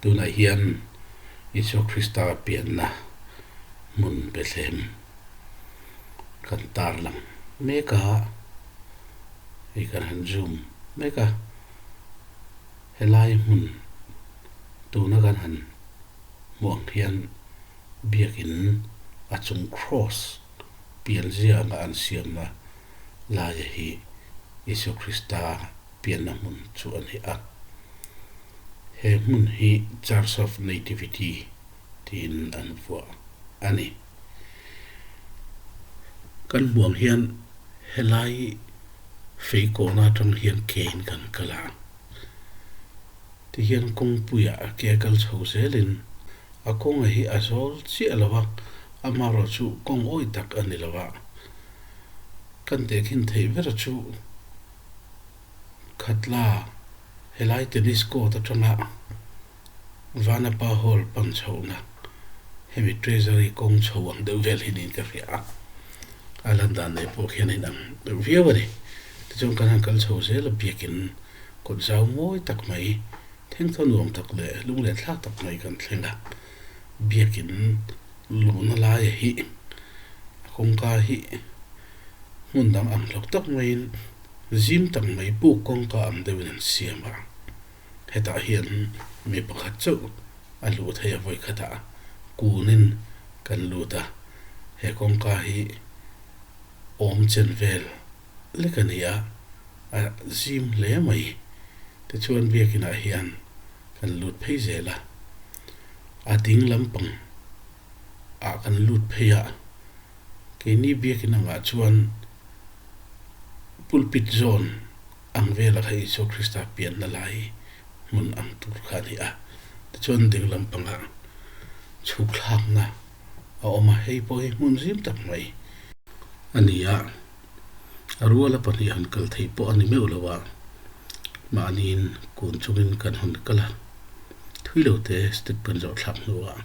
Tunah hian Isua Krista pianna hmun Bethlehem kan tarlang mek a, hei kan han zoom mek a, helai hmun tuna kan han hmuh ang hian biakin a chung cross pianzia anga an siamna laia hi Isua Krista pianna hmun chu a ni a. He hmun hi Church of Nativity tiin an vuah a ni. Kan hmuh ang hian helai fei kawhna atang hian kein kan kal a, tihian kawngpuiah a ke kal chho zelin a kawnga hi a zawl chiah lo a, amaherawhchu kawng awi tak a ni lo a. Kan tehkhin theih ber chu Khatla helai tennis court atanga Vanapa Hall pan chhohna hemi Treasury kawng chho ang deuh vel hi niin ka hria a, a lan dan nei pawh khian a inang deuh viau a ni. Tichuan kan han kal chho zel a, biakin kawt zau mawi tak mai, thengthaw nuam tak leh lunglen thlak tak mai kan thleng a, biakin luhna laia hi a kawngka hi hmun dang ang hlauh tak maiin zim tak mai puk kawngka ang deuhin an siam a. Hetah hian mi pakhat chauh a luh theih a vawi khatah kunin kan lut a, he kawngka hi awm chen vel lek a ni a, a zim hle mai. Tichuan biakinah hian kan lut phei zel a, a ding lampang ah kan lut phei a, keini biakin angah chuan pulpit zawn Ang vela kha Isua Krista pianna lai hmun ang tur kha a ni a. Tichuan ding lampangah chhuk thlakna a awm a, hei pawh hi hmun zim tak mai a ni a. A ruala pahnih han kal theih pawh a ni meuh lo a, mahniin kun chungin kan hawn kal a, thui lo te step kan zawh thlak hnuah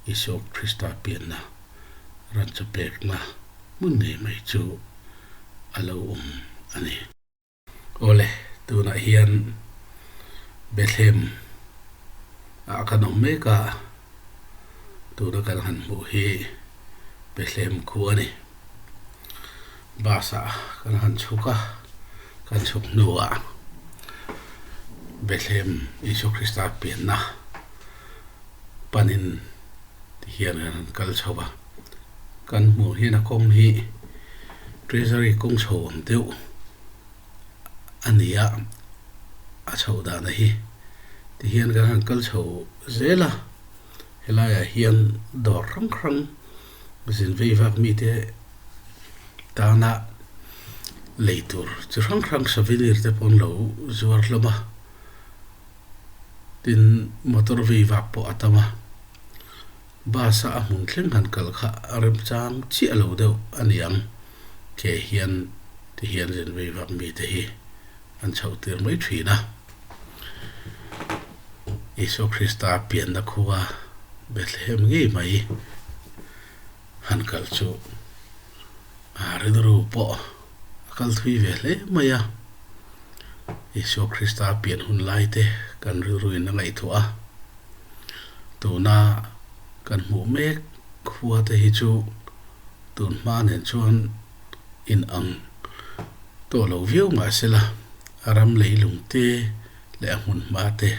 Isua Krista pianna ran chu pekna hmun ngei mai chu a lo awm a ni. Awle, tunah hian Bethlehem ah kan awm mek a, tuna kan han hmuh hi Bethlehem khua a ni. Bus ah kan han chhuk a, kan chhuk hnuah Bethlehem Isua Krista pianna panin tihian kan han kal chho a. Kan hmuh hian a kawng hi Treasury kawng chho ang deuh a ni a, a chhoh dahna hi tihian kan han kal chho zel a, helaiah hian dawr hrang hrang zin vei vak mite tana lei tur chi hrang hrang souvenir te pawh an lo zuar hlawm a, tin motor vei vak pawh a tam a. Bus a a hmun thleng han kal kha a remchang chiah lo deuh a ni ang. Ke hian ti hian zin vei vak mite hi an chhoh tir mai thin a. Isua Krista pianna khua Bethlehem ngei mai han kal chu a rilru pawh a kal thui ve hle mai a. Isua Krista pian hun lai te kan rilruin a ngaihtuah a. Tuna kan hmuh mek khua te hi chu tun hma nen chuan in ang tawh lo viau mahsela a ram leilung te leh a hmun hma te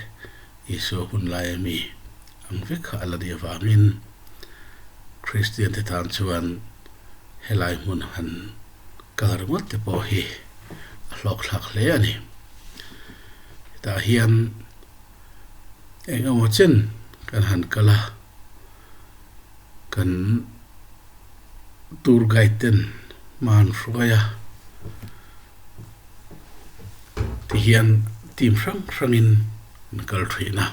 Isua hun lai ami ang vek kha a la nih avangin Kristian te tan chuan helai hmun han kal ringawt te pawh hi a hlawkthlak hle a ni. Hetah hian Eng emaw chen kan han kal a, kan tour guide ten hma an hruai a, tihian team hrang hrangin an kal thin a,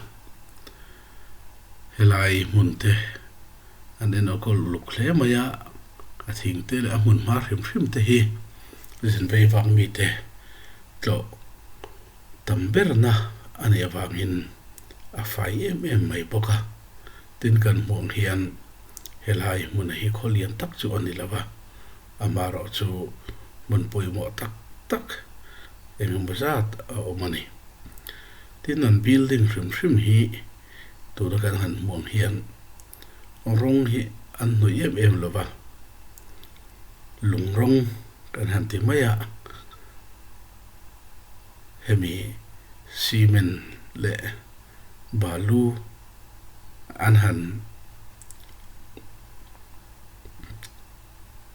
helai hmun te an enkawl uluk hle mai a, a thing te leh a hmun hma hrim hrim te hi zin vei vang mite tlawh. Tam berna a nih avangin a fai em em mai bawk a, tin kan hmuh ang hian helai hmuna hi khaw lian tak chu a ni lo va, amaherawh chu hmun pawimawh tak tak engemaw zat a awm a ni. Tin an building hrim hrim hi. Tuna kan han hmuh ang hian rawng hi an hnawih em em lo va, lung rawng kan han ti mai a, hemi cement leh balu an han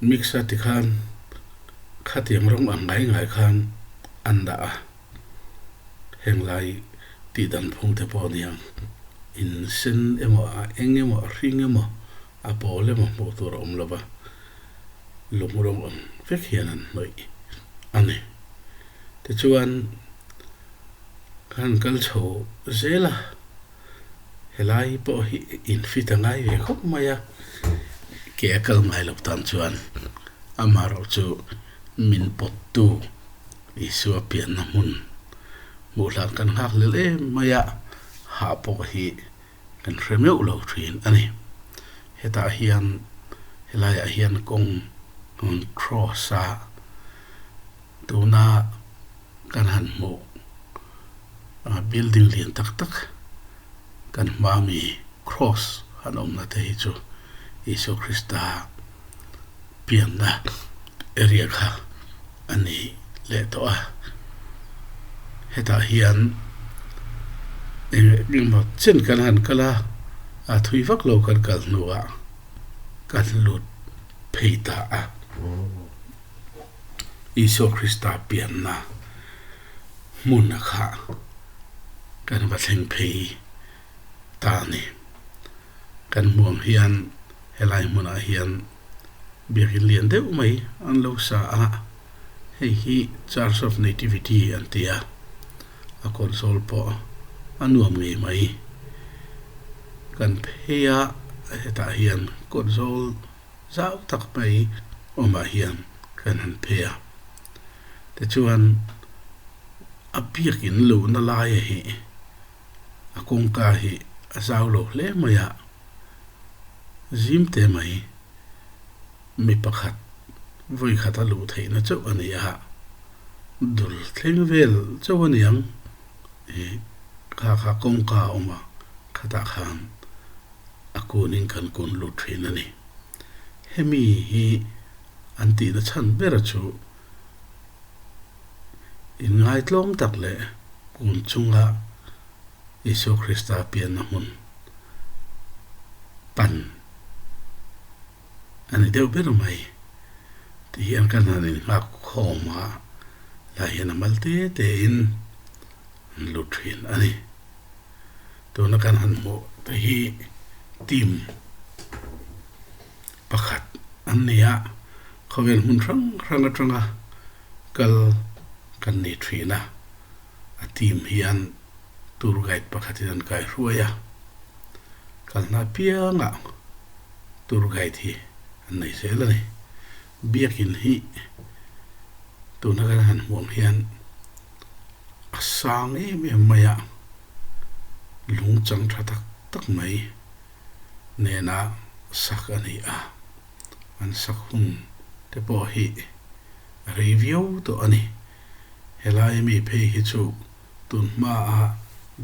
mix a tikhan khatiang rawng ang ngai ngai khan an dah a. Henglai tih dan phung te pawh aniang in sen emaw a eng emaw a hring emaw a pawl emaw hmuh tur a awm lo va, lung rawng ang vek hian an hnawih a ni. Tichuan ka han kal chho zel a, helai pawh hi in fit a ngai ve khawp mai a, ke a kal ngai loh tan chuan amaherawhchu min pawttu Isua pianna hmun hmuh hlan kan nghak lel em mai a, hah pawh hi kan hre meuh lo thin a ni. Hetah hian helaiah hian kawng cross a tuna kan han hmuh building lian tak tak kan hma mi cross han awmna te hi chu Isua Krista pianna area kha a ni leh tawh a, hetah hian eng engemaw chen kan han kal a, a thui vak lo kan kal hnuah kan lut phei ta a, Isua Krista pianna hmun a kha kan va thleng phei ta a ni. Kan hmuh ang hian helai hmunah hian biakin lian deuh mai an lo sa a, hei hi Church of Nativity an ti a, a kawrzawl pawh a nuam ngei mai. Kan phei a, hetah hian kawrzawl zau tak mai awmah hian kan han phei a, tichuan a biakin lohna laia hi A kawngka hi a zau lo hle mai a, zim te mai mi pakhat vawi khat a luh theihna chauh a ni a, dul thleng vel chauh a niang i kha kha kawngka a awm a, khatah khan a kunin kan kun lut thin a ni. Hemi hi an tihna chhan bera chu Inngaitlawm tak leh kun chunga Isua Krista pianna hmun pan a ni deuh ber mai tih hian kan han innghak khawm a, lai hian a mal te te in an lut thin a ni. Tuna kan han hmuh te hi team pakhat an ni a, khawvel hmun hrang hrang atanga kal kan ni thin a, a team hian tour guide pakhatin an kaihruai a, kalna apiangah tour guide hi an nei zel a ni. Biakin hi tuna kan han hmuh ang hian a sang em em mai a, lung chang tha tak tak mai nena sak a ni a, an sak hun te pawh hi a rei viau tawh a ni. Helai mi phei hi chu tun hmaa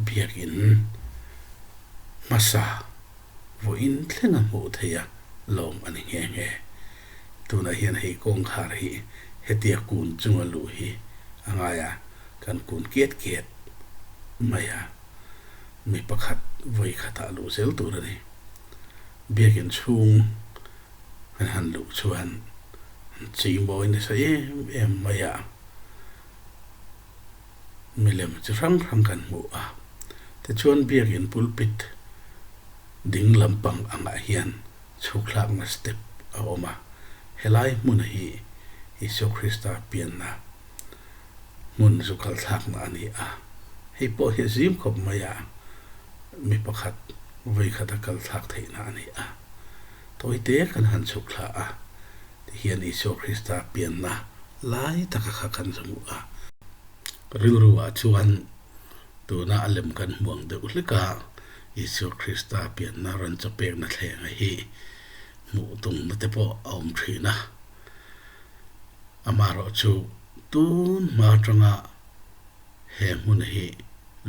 biakin hmasa vawiin thleng a hmuh theih a lawm a ni nghe nghe. Tunah hian hei kawngkhar hi hetia kun chunga luh hi a ngai a, kan kun kiat kiat mai a. Mi pakhat vawi khatah luh zel tur a ni. Biakin chhung an han luh chuan an chei mawi nasa em em mai a, milem chi hrang hrang kan hmu a. Tichuan biakin pulpit ding lampang angah hian chhuk hlakna step a awm a, helai hmun hi Isua Krista pianna hmun zu kal thlakna a ni a, hei pawh hi a zim khawp mai a, mi pakhat vawi khat a kal thlak theihna a ni a. Tawite kan han chhuk thla a, tihian Isua Krista pianna lai taka kha kan zu hmuh a. Rilru ah chuan tuna a lem kan hmuh ang deuh hlek a, Isua Krista pianna rawn chawpekna thlenga hi hmuh tumna te pawh a awm thin a. Amaherawhchu tun hma atanga he hmun hi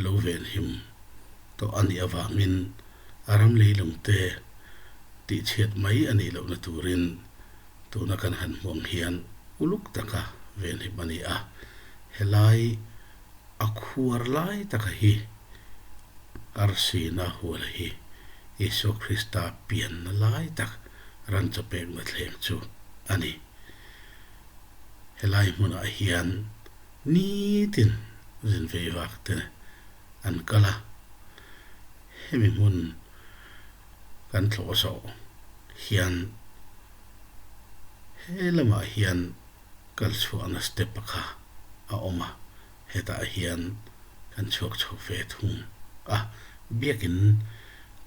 lo venhim tawh a nih avangin. A ram leilung te tihchhiat mai a nih lohna turin tuna kan han hmuh ang hian uluk taka venhim a ni a. Helai a khuar lai taka hi Arsina huala hi Isua Krista pianna lai tak ran chawpekna thleng chu a ni. Helai hmunah hian nitin zin vei vak te an kal a, hemi hmun kan thlawh zawh hian he lamah hian kal chhuahna step kha a awm a, hetah hian kan chhuak chho ve thung a, biakin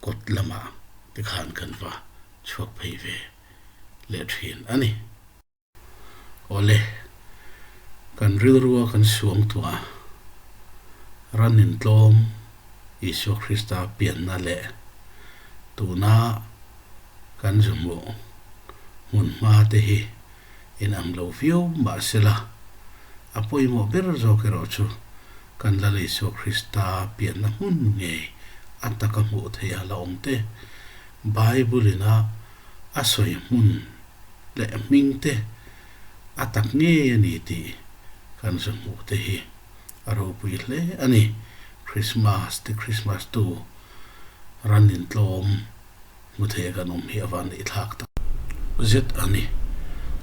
kawt lamah tikhan kan va chhuak phei ve leh thin a ni. Awle, kan rilrua kan suang tuah ran intlawm Isua Krista pianna leh tuna kan zu hmuh hmun hma te hi inang lo viau mahsela a pawimawh ber zawk erawh chu kan Lal Isua Krista pianna hmun ngei a taka hmuh theiha la awm te Bible ina a sawi hmun leh hming te a tak ngei a ni tih kan zu hmuh te hi a ropui hle a ni. Christmas ti Christmas tu ran intlawm hmu thei a kan awm hi a van neih thlak tak zet a ni.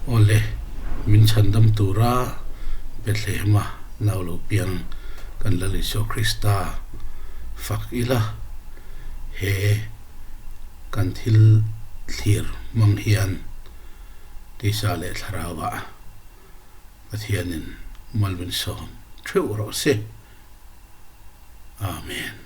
Awle, min chhandam tura Bethlehem a nau lo piang kan Lal Isua Krista fak ila he Kan thil thlir hmang hian tisa leh thlarauah Pathianin mal min sawm theuh rawh se. Amen.